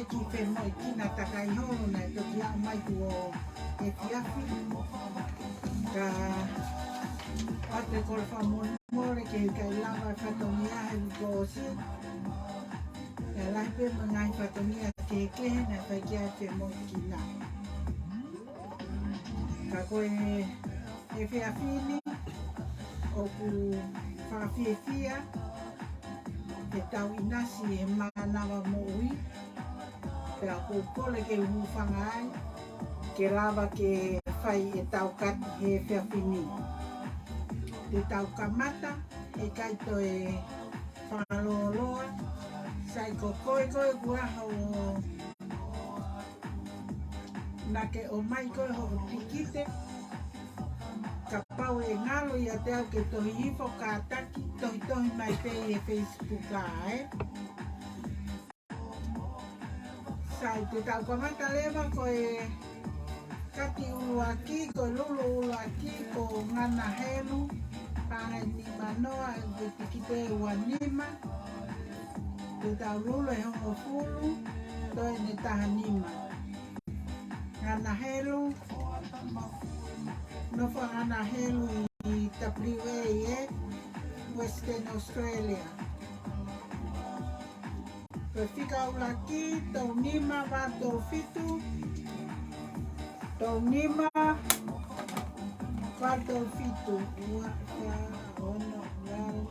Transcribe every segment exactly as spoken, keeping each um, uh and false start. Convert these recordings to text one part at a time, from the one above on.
kiʻi femoʻuekina takai holo naʻe toki aʻu mai tuʻo efiafi. Ka ʻoatu e kole fakamolemole ke ʻikai lava e fatongia he uike kuo ʻosi. Naʻe lahi pē mo e ngaahi fatongia kehekehe naʻe fai ki ai e femoʻuekina. Ka ko e efiafi ni ʻoku fakafiefia ke tau ʻinasi he mānava moʻui, pea ʻoku ou kole ke u hūfanga ai ke lava ke fai ʻetau kati he efiafi ni. Te tau kamata, ʻikai toe fakalōloa, sai ko koe ko ē kuo ʻaho naʻa ke ʻomai ko ē hoʻo tikite. Kapau ʻe ngalo ʻiate au ke tohi hifo, kātaki, tohitohi mai pē ʻi he Facebook ē. Sai, te tau kamata leva ko e kati ʻuluaki, ko e lulu ʻuluaki ko Nganahelu, paʻanga ʻe nimanoa, ko e tikite ʻe ua nima. Te tau lulu ʻe hongofulu, toe ʻe taha nima. Nganahelu, nofo ʻa Nganahelu ʻi W A ē, Western Australia. Ko e fika ʻuluaki, tolu nima valu tolu fitu, tolu nima valu tolu fitu, ua, fā, ono, valu,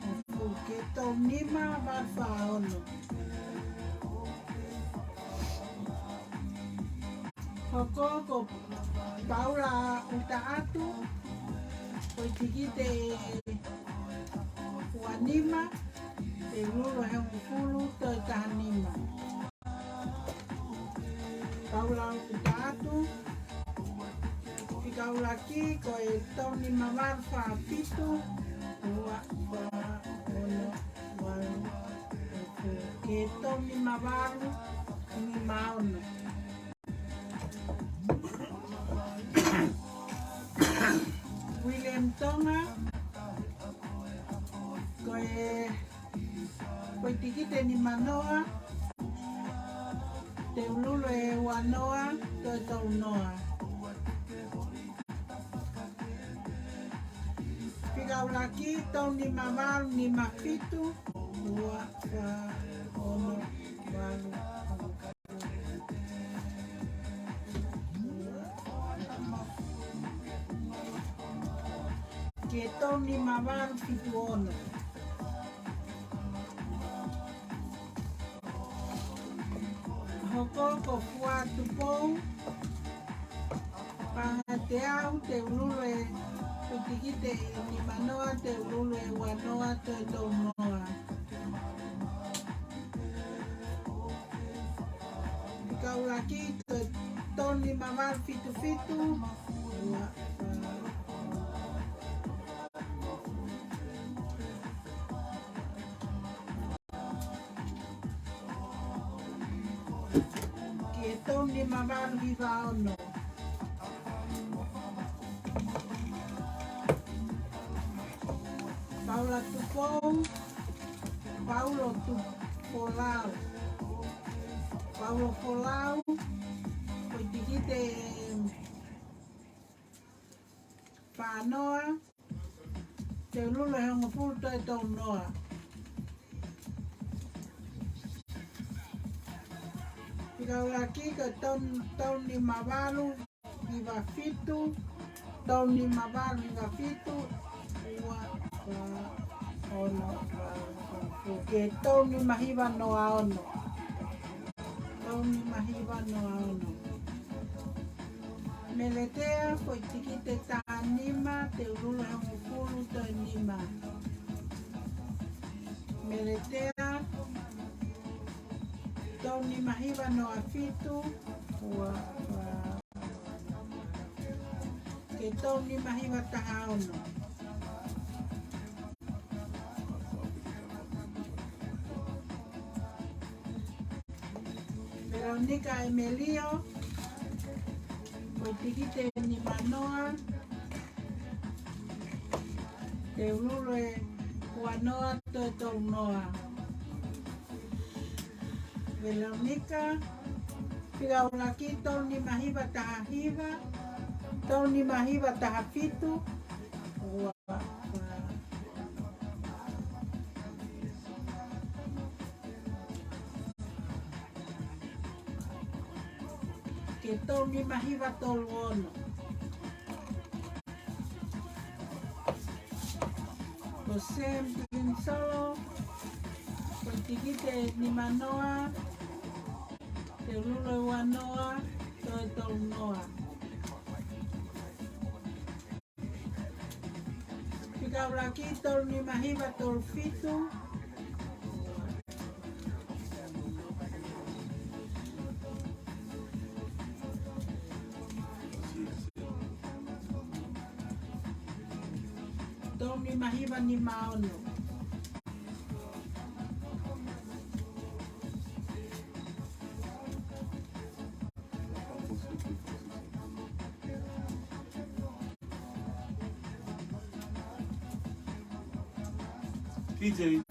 hongofulu, ki he tolu nima valu fā ono. Hoko ko Paula ʻUtaʻatu, ko e tikite ʻe ua nima, te u lulu ʻe hongofulu, toe taha nima. Paula ʻUtaʻatu, fika ʻuluaki, ko e tolu nima valu fā fitu, ua, fā, ono, valu, ki he tolu nima valu, nima ono. William Tonga, ko e, ko e tikite ʻe nimanoa, te u lulu ʻe ua noa, toe tolu noa. Fika ʻuluaki, tolu nima valu, nima fitu, ua, fā, ono, valu, ki he tolu nima valu fitu ono. Hoko ko Fua Tupou, paʻanga ʻe teau, te u lulu ʻe, ko e tikite ʻe nimanoa, te u lulu ʻe ua noa, toe tolu noa. Fika ʻuluaki, toe tolu nima valu fitu fitu, ua, ki he tolu nima valu hiva ono. Paula Tupou, Paulo Tupolau. Paulo Folau, ko e tikite ʻe fā noa, te u lulu ʻe hongofulu, toe tolu noa. Fika ʻuluaki ko e tolu, tolu nima valu hiva fitu, tolu nima valu hiva fitu, ua, fā, ono, valu, hongofulu, ki he tolu nima hiva noa ono. Tolu nima hiva noa ono. Meletea, ko e tikite ʻe taha nima, te u lulu ʻe hongofulu, toe nima. Meletea, tolu nima hiva noa fitu, ua, ua, ki he tolu nima hiva taha ono. Veronica Emelio, ko e tikite ʻe nimanoa, te u lulu ʻe ua noa, toe tolu noa. Veronica, fika ʻuluaki tolu nima hiva taha hiva, tolu nima hiva taha fitu, ua, ua. Ke tolu nima hiva tolu ono. Ko Sam Pikinisolo, ko e tikite nima noa, te lule ua noa, toe tolu noa. Fika ʻuluaki tolu nima hiva tolu fitu. Tolu nima hiva nima ono. P J.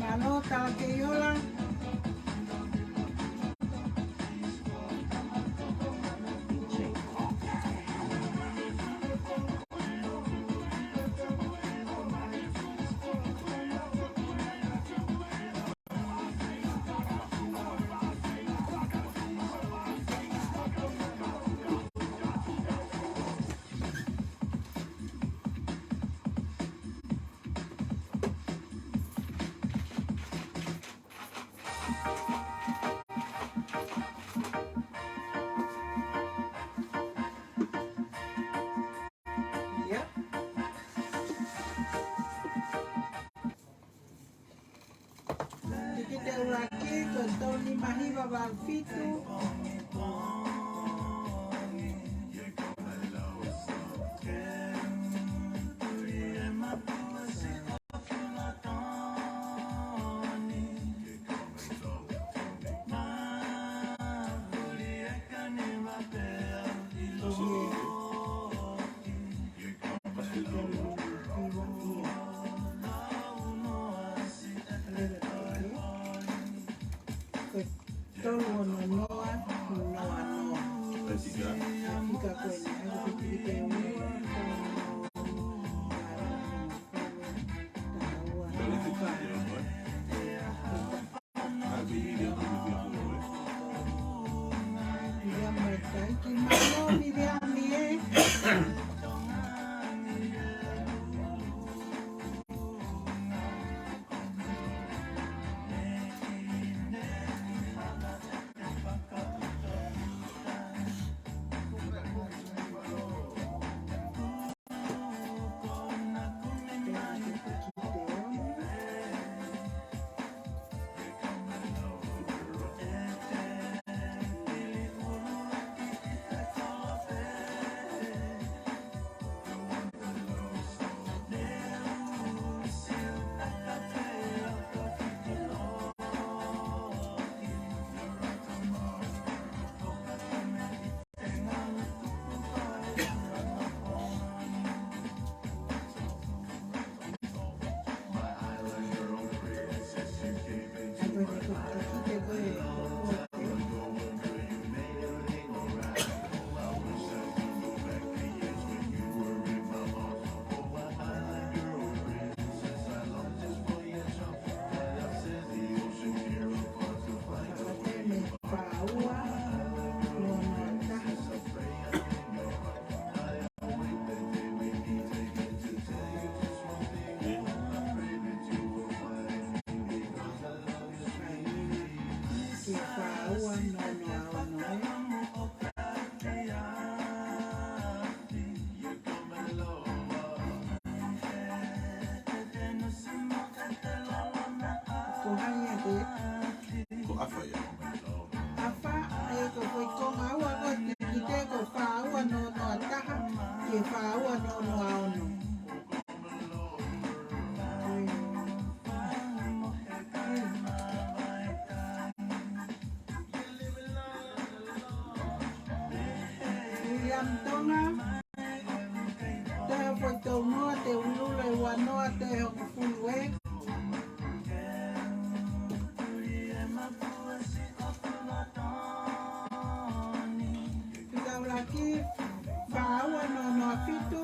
Mālō, tala ke ʻi ola. Ia. Tikite ʻuluaki, ko e tolu nima hiva valu fitu. Tolu ono noa, noa noa. Fika ko eni, ʻa ia ko e tikite ʻuluaki. Miriam, mālō, Miriam, ē. Siamu Tonga, toe foʻi tolu noa, Teululu ʻe ua noa, toe hongofulu ē. Fika ʻuluaki, fā ua noa noa fitu.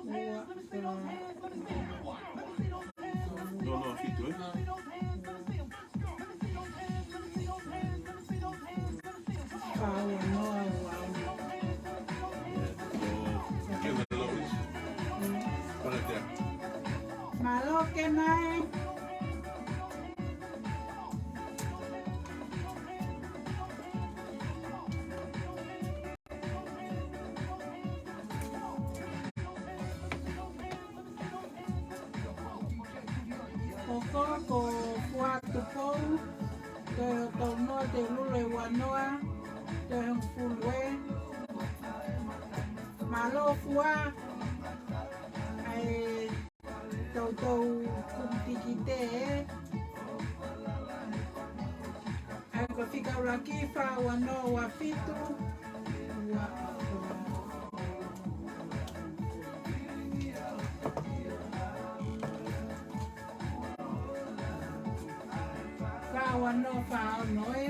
ʻE hongofulu? Ua noa. Toe hongofulu. Noa noa fitu, ē? Fā ua noa ua. Mālō Kena ē. Hoko ko Fua Tupou, toe tolu noa, Teululu ʻe ua noa, toe hongofulu ē. Mālō Fua, ʻa e toutou kumi tikite ē. ʻA ia ko e fika ʻuluaki, fā ua noa ua fitu. Ua, fā ua noa fā ono ē.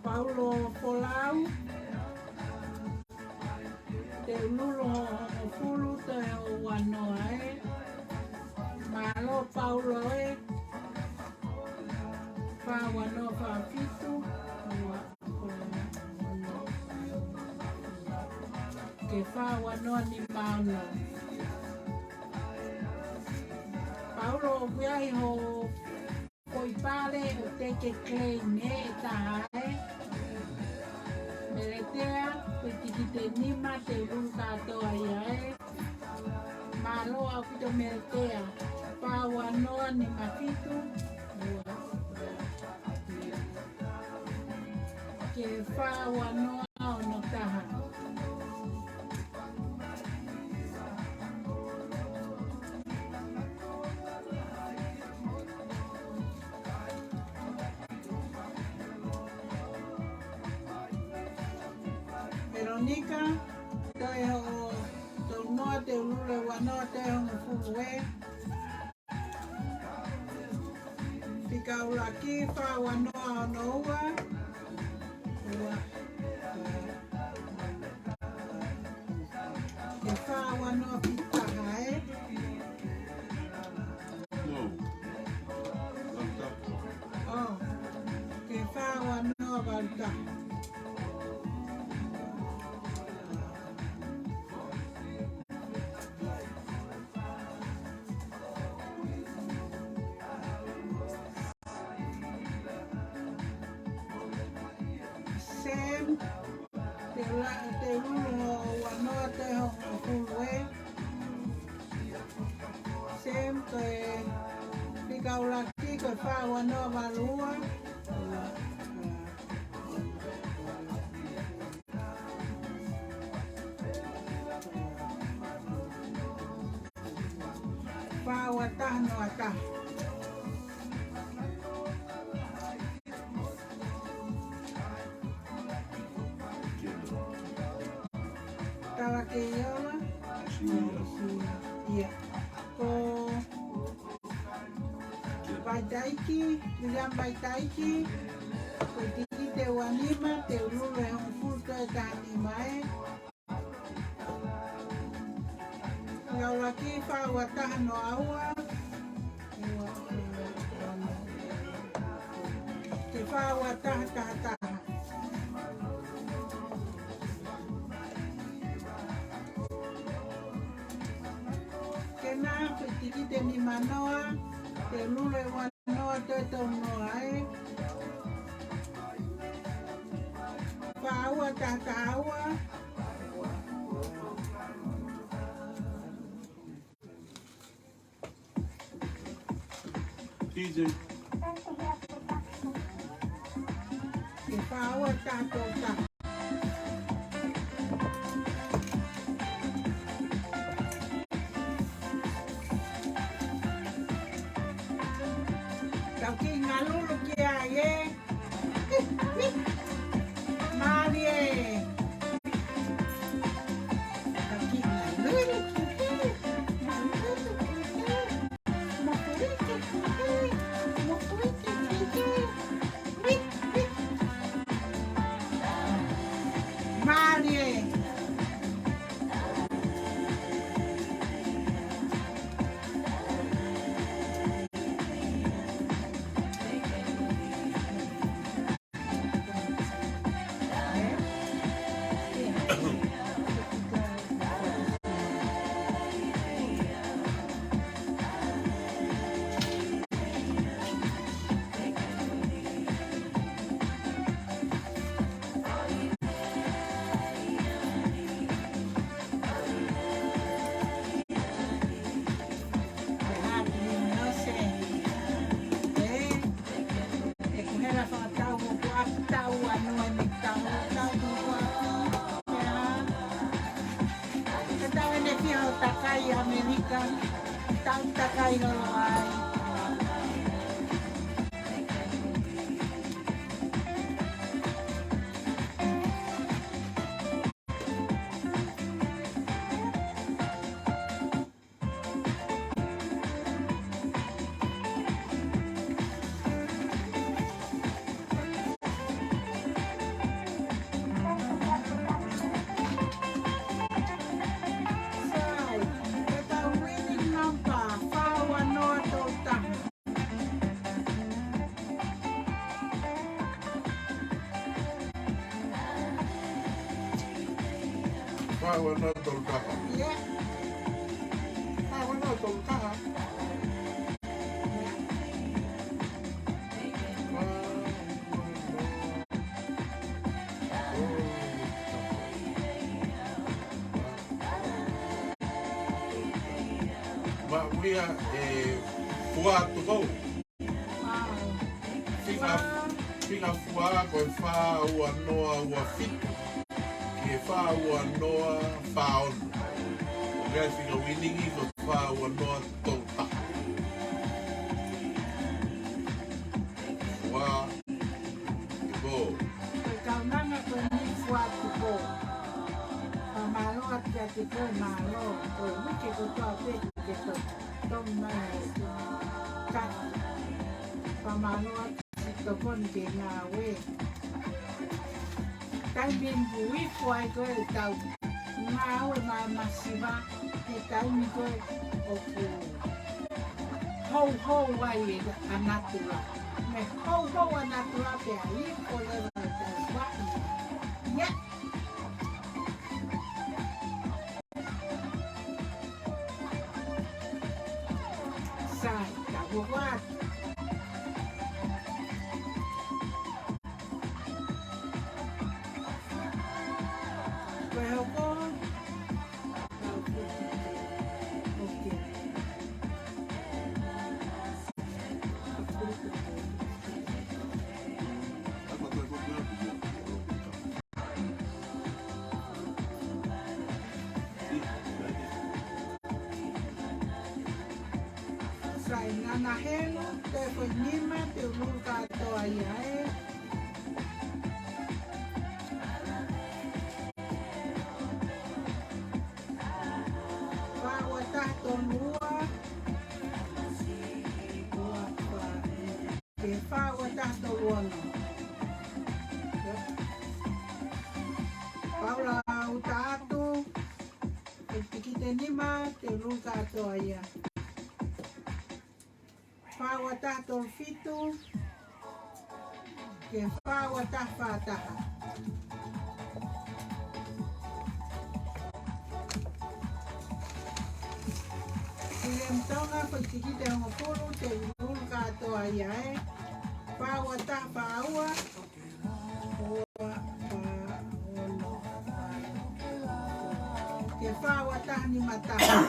Paulo Folau, Teululu hongofulu, toe ua noa ē. Mālō Paulo ē. Fā ua noa fā fitu. Ua, ke fā ua noa nima ono. Paulo, ʻoku ʻi ai ho foʻi pale ʻo Teke Klein ē, ʻe taha ē. Meletea, ko e tikite nima, Teululu kātoa ia ē. Mālō ʻaupito Meletea, fā ua noa nima fitu. Ke fā ua noa ono taha. Veronica, toe hoʻo tolu noa, Teululu ʻe ua noa, toe hongofulu ē. Fika ʻuluaki, fā ua noa ono ua. Ua. Ke fā ua noa fitu taha ē. ʻŌ. Ke fā ua noa valu taha. Sam, Teululu ʻe ua noa, toe hongofulu ē. Sam, ko e fika ʻuluaki ko e fā ua noa valu ua. Fā ua taha noa taha. Tala ke ola. Ia. Ko Vaitaiki, William Vaitaiki, ko e tikite ua nima, Teululu ʻe hongofulu, toe taha nima ē. Fika ʻuluaki, fā ua taha noa ua. Ke fā ua taha taha taha. Kena, ko e tikite nima noa, Teululu ʻe ua noa, toe tolu noa ē. Fā ua taha taha ua. T J. Ke fā ua taha tolu taha. Tau kiʻi ngalulu ki ai, ē. Mālie. Tau kiʻi ngalulu ki ai. Ngalulu ki ai. Mālie. Ka tau ʻene fiha ʻo takai ʻAmelika, tau takai holo ai. Sai, ko ʻetau winning number, fā ua noa tolu taha. Fā ua noa tolu taha. ʻIo. Fā ua noa tolu taha. ʻIo. Fā ua noa tolu taha. Maʻu ia ʻe Fuatu Kou. Fika, fika fua ko e fā ua noa ua fitu ki he fā ua noa fā ono. ʻOku ʻi ai e fika winning ko e fā ua noa tolu taha. Fuatu Kou. Ko e kaunanga ko eni Fuatu Kou. Fakamālō atu kiate koe, mālō. Ko e uike kotoa pē ke tau tau mai e kaki. Fakamālō atu siʻi tokoni ke ngāue. Taimi ʻeni ʻoku ifo ai ko ē ʻetau ngāue maʻa e masiva, he taimi ko ē ʻoku houhou ai ʻa natula. Mei he houhou ʻa natula pea ifo leva ʻetau vaʻinga. ʻIo. Sai, ka ua ua. Ko e hoko. Ok. Sai, ngana helu, te ko e nima, te ulu kātoa ia ē. Fā ua taha tolu ua. Ua fā. Ke fā ua taha tolu ono. Paula Utaatu, e tikite nima, te ulu kātoa ia. Fā ua taha tolu fitu, ke fā ua taha fā taha. William Tonga, ko e tikite hongofulu, te ulu kātoa ia ē. Fā ua taha fā ua, ua, fā, ono, fā. Ke fā ua taha nima taha.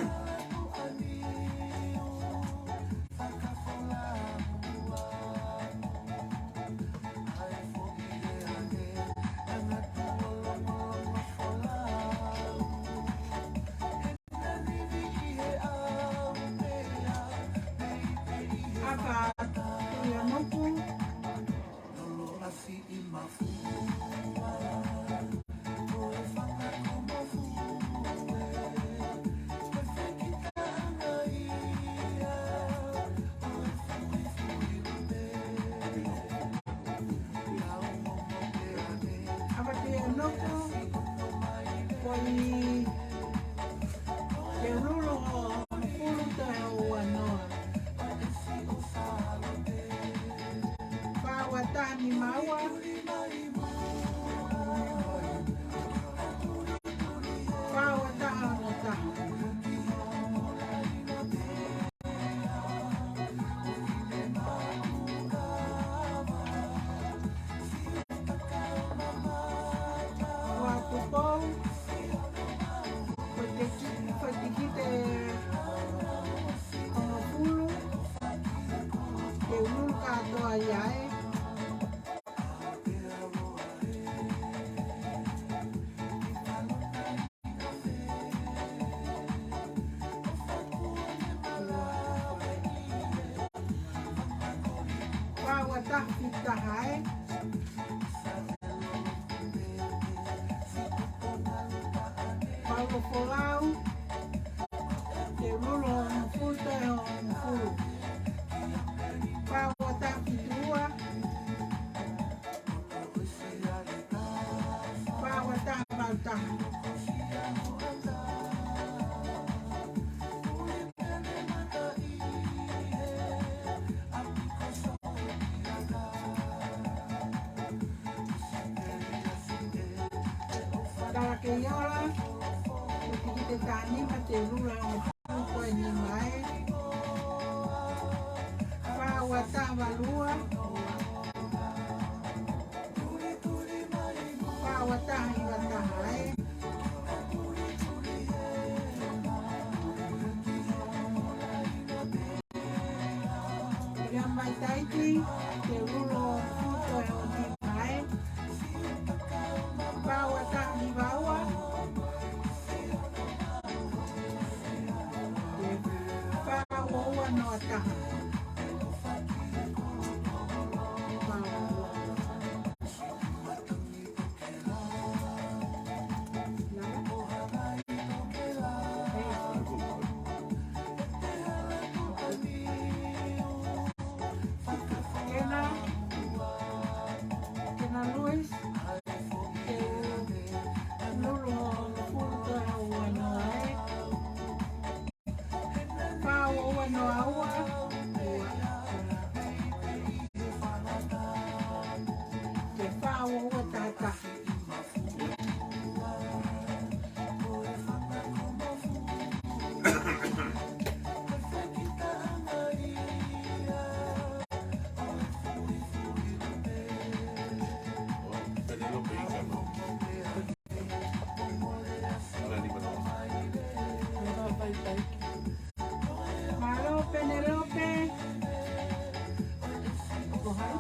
Fā Tuianuku. ʻApatuianuku, ko e Teululu hono hongofulu toe ua noa. Fā ua taha nima ua. Fā ua taha ono taha. Ua Tupou, ko e tiki-, ko e tikite hongofulu, Teululu kātoa ia ē. Fā ua taha fitu taha ē. Paulo Folau, Teululu hongofulu toe hongofulu. Fā ua taha fitu ua. Fā ua taha valu taha. Talakeiola, ko e tikite taha nima, Teululu hongofulu toe nima ē. Fā ua taha valu ua. Fā ua taha hiva taha ē. Ia mai taiti, Teululu hongofulu toe nima ē. Fā ua taha hiva ua. Fā ua ua noa taha. Kena, Kena Luis, Teululu hongofulu toe ua noa ē. Fā ua ua noa ua. Ke fā ua ua taha taha. Mālō Penelope. Ko hai?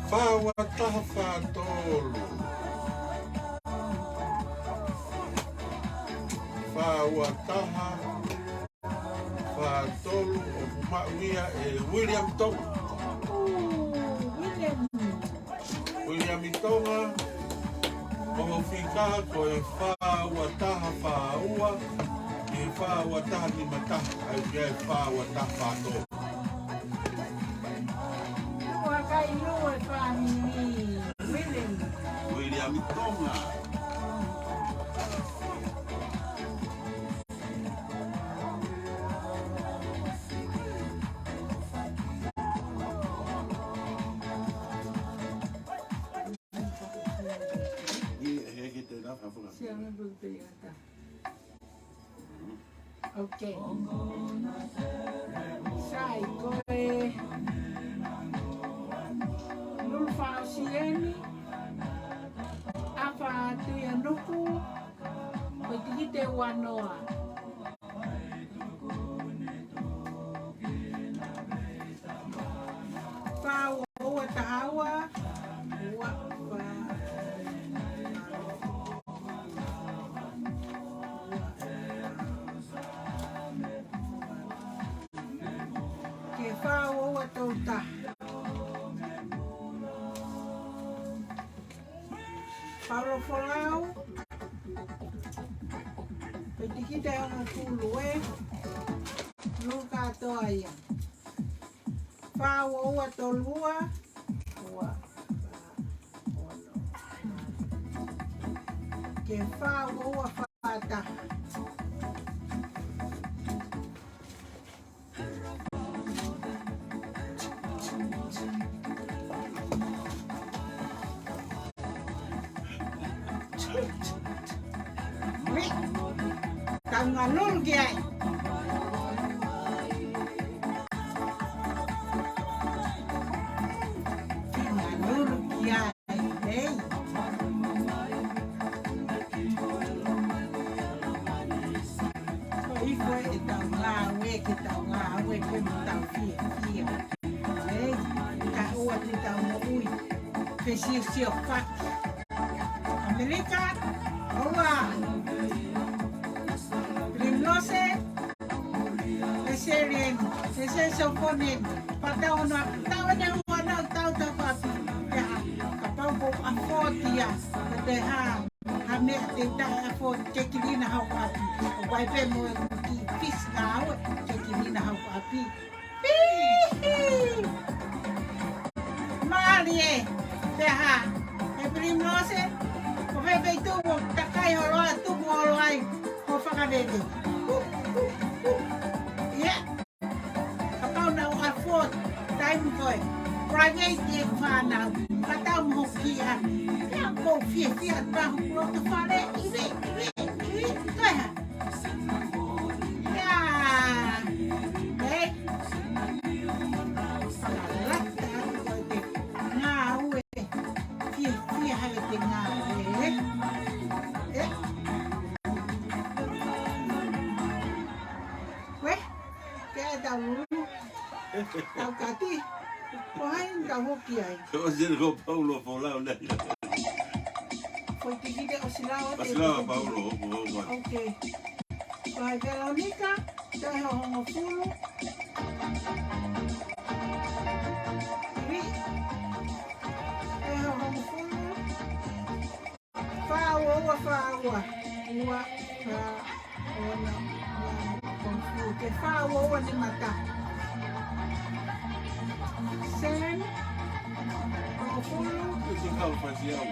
Fā ua taha fā tolu. Fā ua taha fā tolu, ʻoku maʻu ia ʻe William Tonga. Ū, William. William Tonga, ʻoku fika ko e fā ua taha fā ua, ʻi he fā ua taha nima taha, ʻa ia ʻoku ʻi ai e fā ua taha fā tolu. Ua kai lua e fāmili. William. William Tonga. Ok. Sai, ko e Lulu Fausiemi, ʻAfa Tuianuku, ko e tikite ua noa. Fā ua ua taha ua, ua fā. Ke fā ua ua tolu taha. Paulo Folau, ko e tikite hongofulu ē, Luka Toaia. Fā ua ua tolu ua, ua fā ono. Ke fā ua ua fā taha. Tau ngalulu ki ai. Ngalulu ki ai. Hei. Ko e hifo ʻetau ngāue, ke tau ngāue, ke mo tau fiefia. Hei, ka ʻoua te tau moʻui fesiosiofaki. ʻAmelika, ʻoua. Primrose, Seselieni, Seseli Sofoneni, patau na, tau ne ua na, tau tau papi, te ha, kapau ko a forty ia, te ha, ha meʻa te ta a forty, ke kilina hau papi, ʻo wai pē mo e ki pisi ngāue, ke kilina hau papi. Pihi! Mālie, te ha, e Primrose, ko fē pē tuku, takai holo a tuku holo ai, ko fakaveve. Hu, hu, hu. Ia. Kapau naʻa ʻoua forty, taimi ko ē. Private e fānau. Ka tau mo kia. Ia ko fiefia tahu loto fale. Ive, ive, ive. Ko e hā? Ia. Hei. Fakalata atu ko e te. Ngāue. Fiefia hale te ngāue. Ē? Ē? Uē, ke tau lulu. Tau kati. Ko hai tau hoki ai? Ko Sili ko Paulo Folau nei. Ko e tikite ʻo Sila ʻo te ʻOsi la Paulo, ko, ko, ko. Ok. Ko hai Veronica, te ho hongofulu. Ivi. Te ho hongofulu. Fā ua ua fā ua. Ua fā ono ua. Ke fā ua ua nima taha. Sam. Hongofulu. Isi kau fasi au.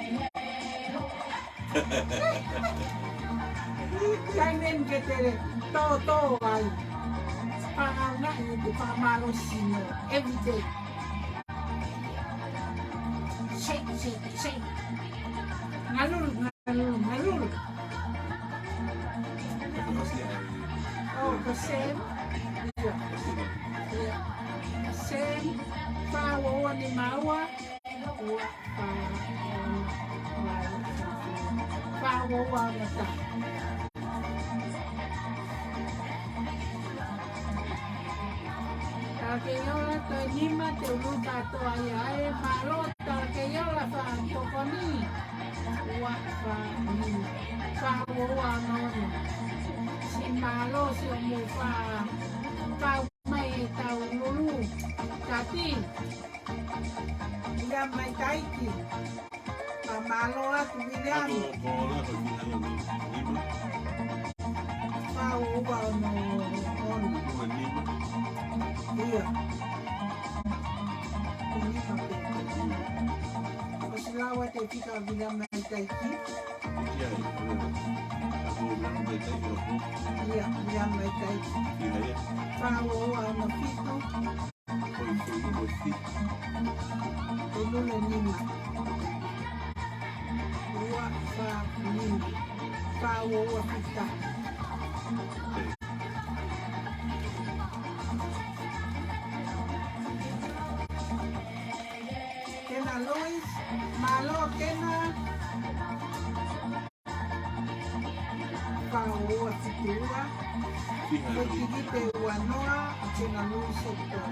Taimi eni ke te lea tōtō ai. Pānga i te pāmalo sino. Every day. Shake, shake, shake. Ngalulu, ngalulu, ngalulu. Oh, ko Sam. Ia. Ia. Sam, fā ua ua nima ua. Ua, fā, ua, ua, ua, ua, ua, ua. Ka ke ola toe nima te ulu kātoa ia e mālō tā Keiola, fā tokoni. Ua, fā, nima. Fā, ua, ua, ono, ono. Siʻi mālō siʻomou fā, fā mai ʻetau lulu. Kati. Ia mai taiki. Fakamālō atu, Viliami. Ako ko la ko ki ai o nima. Fā, ua, ua, ono, ono. Ua, nima. Ia. Ko nima pē. ʻOsi lava e fika ʻa Viliami mai taiki. Ia, ia, ia. Ako Viliami mai taiki o ko. Ia, Viliami mai taiki. Ia, ia. Fā, ua, ua, ono, fitu. Ko e, ko e, ko e fitu. Ko e lulu nima. Ua, fā, nima. Fā, ua, ua, fitu. Kena Lois, mālō Kena. Fā, ua, fitu, ua. Ko e tikite ua noa, ʻa Kena Lois ʻo Toa.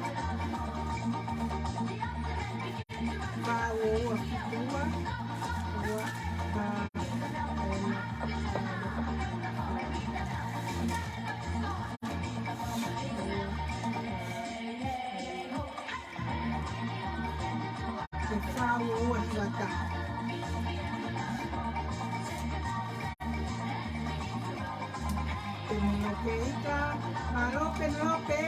Fā, ua, ua, fitu, ua. Ua, fā, ono, ua. Ko e fā, ua, ua, hiva, taha. Penelope Ika, mālō Penelope.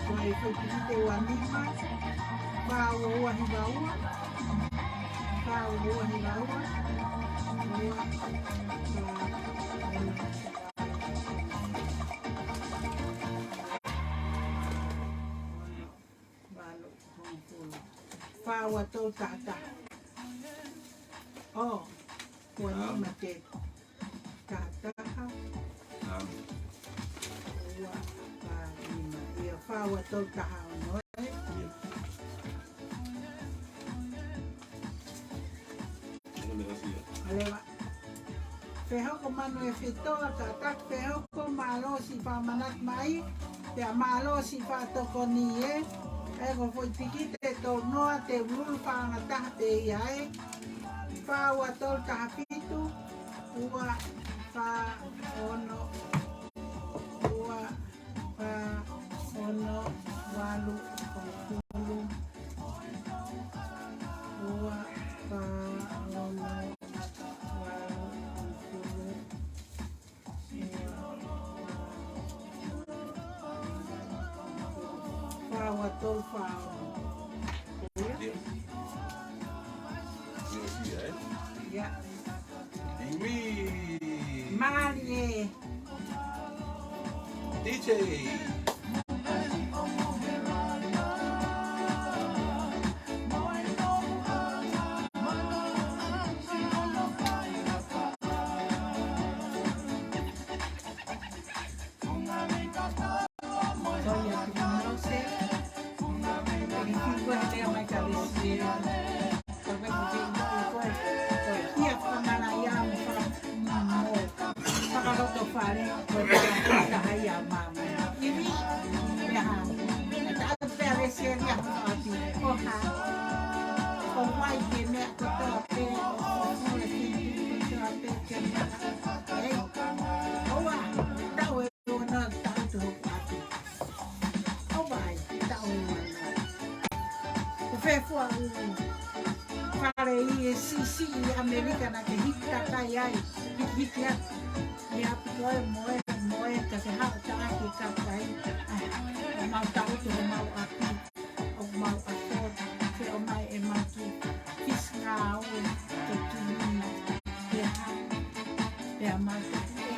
Ko e foʻi tikite ua nima, fā, ua, ua, hiva, ua. Fā, ua, ua, hiva, ua. Ua, fā, ua. Valu, hongofulu. Fā, ua, tolu, taha, taha. ʻŌ, ua nima te taha, taha. Ua, fā, nima. Ia, fā, ua, tolu, taha, ono, ē? Ia. Leva. Fehoko Manu e Fitoa, kātaki fehoko, mālō siʻi fakamanatu mai, pea mālō siʻi fakatokoni ē. ʻE ko e foʻi tikite tolu noa, te ululu fāngataha pē ia ē. Fā, ua, tolu, taha, fitu, ua, fā, ono, ua, fā, ono, valu, hongofulu. Ua, fā, ono, valu, hongofulu. Fā, ua, tolu, fā, ono. Ia. Ia, ia, ē? Ia. Iwi. Mālie. D J. Ko ia, ki he mose. Ko e kiʻi kiʻi ko e lea mai ka lesi ē. Ka ko e kiʻi kiʻi ko e, ko e ia fakamalaʻia mo faka-, mo fakalotofale, ko e taha ia mama. Iwi, meʻa hā. Meʻa taʻu pea lesi ē ia ko ati. Ko hā. Ko wai ke meʻa kotoa pē, ko e kiʻi kotoa pē ke meʻa. Ei, ʻoua, taʻu ē. Ua noa taʻu tuʻu atu. ʻO vai, taʻu ua noa. Ko fē fua ʻū fale ʻi he siʻisiʻi ʻi ʻAmelika naʻa ke hiki kakai ai, hiki, hiki atu. ʻI ʻapi ko ē mo e, mo e ka ke haʻu taʻaki kakai. ʻAi, ʻo mau taʻutu homau ʻapi. ʻOku mau ʻato, ke ʻomai ʻemau kiʻi fisi ngāue, ke kiʻi, ke hā, pea mau ke pea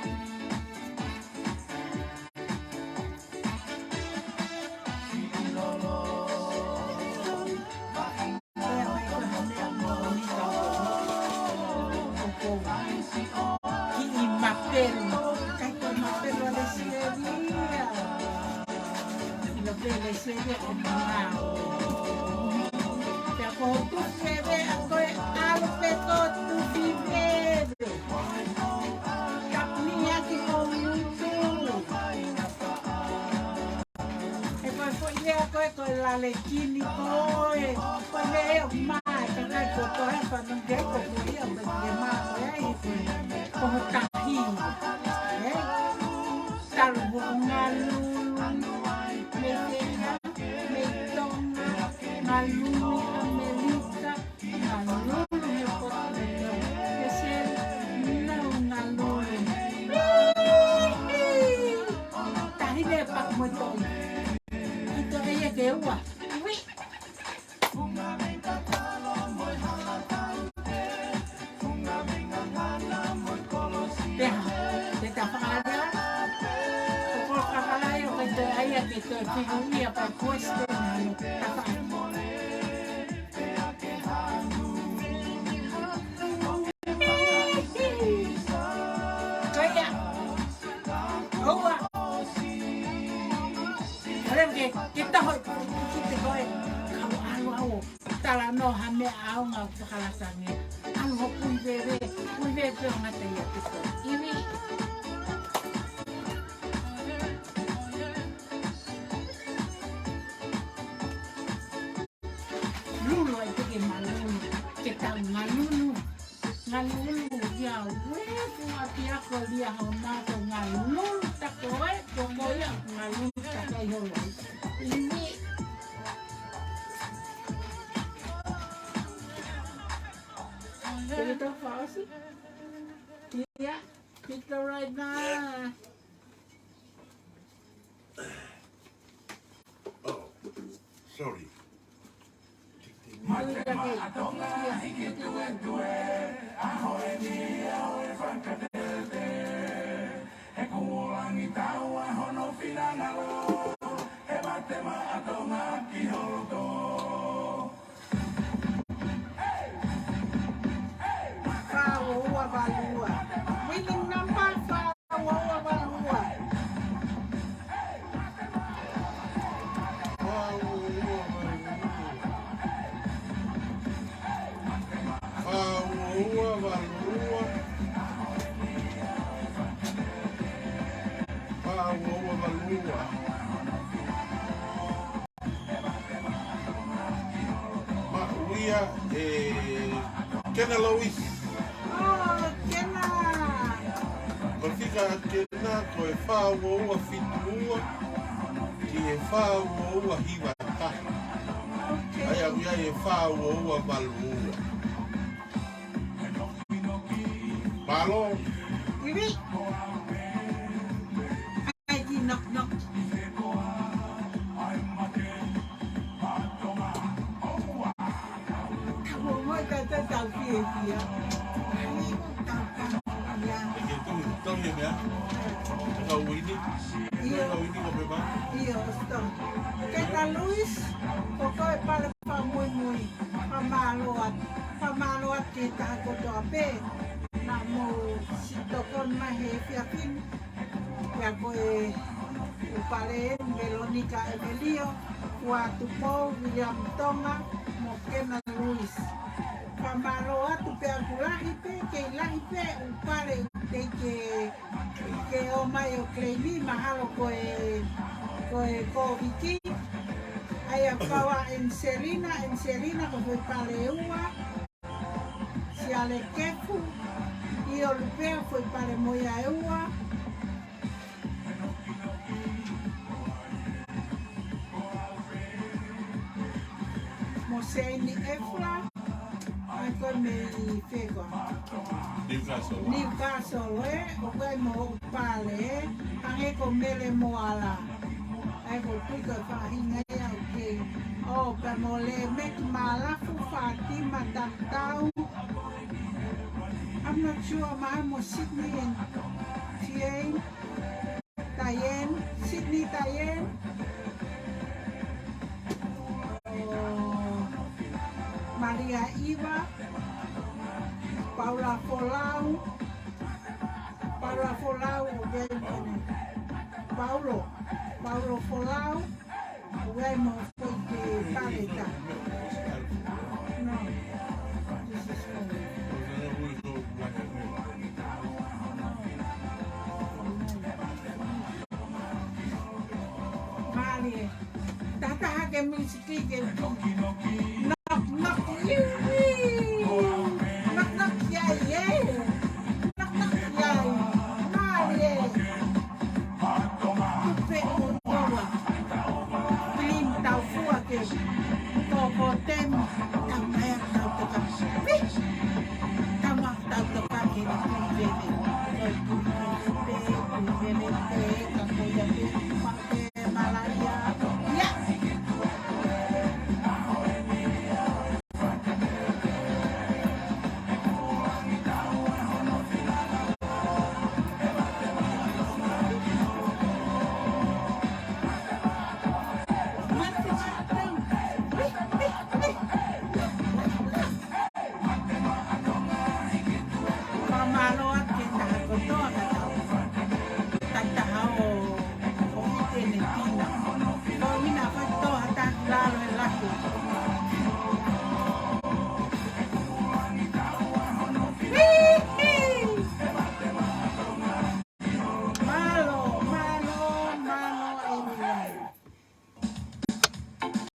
mai ko ha meʻa mo ni ka ʻoku kiʻi mapelu, kai ko mapelu ʻa Lesieli ia. Ina pē Lesieli ʻo Mangau. Pea ko Tufi Veve, ʻa ko e ʻalu pē ko Tufi Veve. Kapni ia ki ho ngutu. ko e lale kini ko ē, ko e leʻo mai, ka kai ko to e fano ke ko ko ia, ko e ke mā ko e ai, ko e, ko ho tahi. Ē? Talu ko Ngalulu, mei Tonga, mei Tonga, Ngalulu, ʻAmelika, Ngalulu he potu. Ke se nau Ngalulu. Tahi le pak mo toi. Ito ke ia ke ua. Ui. Pea, te ta fakalea. Ko ko fakalea o ke te aia ke te fiu ia pa kueste na. Ta fa. Kaia. Oua. Alem ke, ke taho, ki te koe. Kau alo au. Talanoa ha meʻa ʻaonga fakalasange. Alo ho kui veve, kui veve o ngata ia te koe. Ivi. Lulu ai te ke malulu, ke tau ngalulu. Ngalulu ia ue, kua ki ako lia ho mato ngalulu, tako e, koko ia ngalulu, tako i holo. Ini. Jadi tak fasi. Iya, kita right now. Oh, sorry. Mate maʻa Tonga, hiki tuetue, ʻaho eni, ʻaho e fakatete. He kuo langi taua hono finangalo, he mate maʻa Tonga ki holo tō. Fā ua ua valu ua. Winning number fā ua ua valu ua. Fā ua ua valu ua. Fā ua ua valu ua. Fā ua ua valu ua. Maʻu ia ʻe Kena Lois. Oh, Kena. Ko e fika ʻa Kena ko e fā ua ua fitu ua ki he fā ua ua hiva taha. Okay. ʻA ia ʻoku ʻi ai e fā ua ua valu ua. Mālō. Ivi. Ai ki knock knock. Ka mo mo ka ta tau fiefia. Ai ko tau ka ia. E ke tau, tau he mea. Ka wini. Io. Ka wini ko pepa. Io, stop. Kena Luis, ko ko e pale pa mui mui. Fakamālō atu. Fakamālō atu ki he taha kotoa pē naʻa mou siʻi tokoni mai he efiafi ni. Pea ko e ʻū pale eni, Veronica Evelio, Fua Tupou, William Tonga, mo Kena Luis. Fakamālō atu pea ʻoku lahi pē, kei lahi pē ʻū pale teʻeki ke ke ō mai ʻo claim-i, mahalo ko e, ko e Kōviti. ʻA ia kau ʻa Angelina, Angelina ko e foʻi pale ua. Siale Kefu, ʻIo Lupea foʻi pale mo ia ʻe ua. Mo Seini Efula, ʻa ia ko e mei fē koā? Newcastle. Newcastle, ē? ʻOku ʻi ai mo hoʻo pale, ē? Hangē ko Mele Moala. ʻA ia ko e tui ko e faʻahinga ia, okay. ʻO, pea mo Lemeki Malafu, Fatima Tamtau. I'm not sure, mahalo mo Sydney and Jane. Diane, Sydney Diane. ʻO Malia Iva, Paula Folau, Paula Folau, ʻo Paulo, Paulo Folau, ʻo mo foʻi ke paleta. No, this is for you. Mālie. Tahataha ke Musiki ke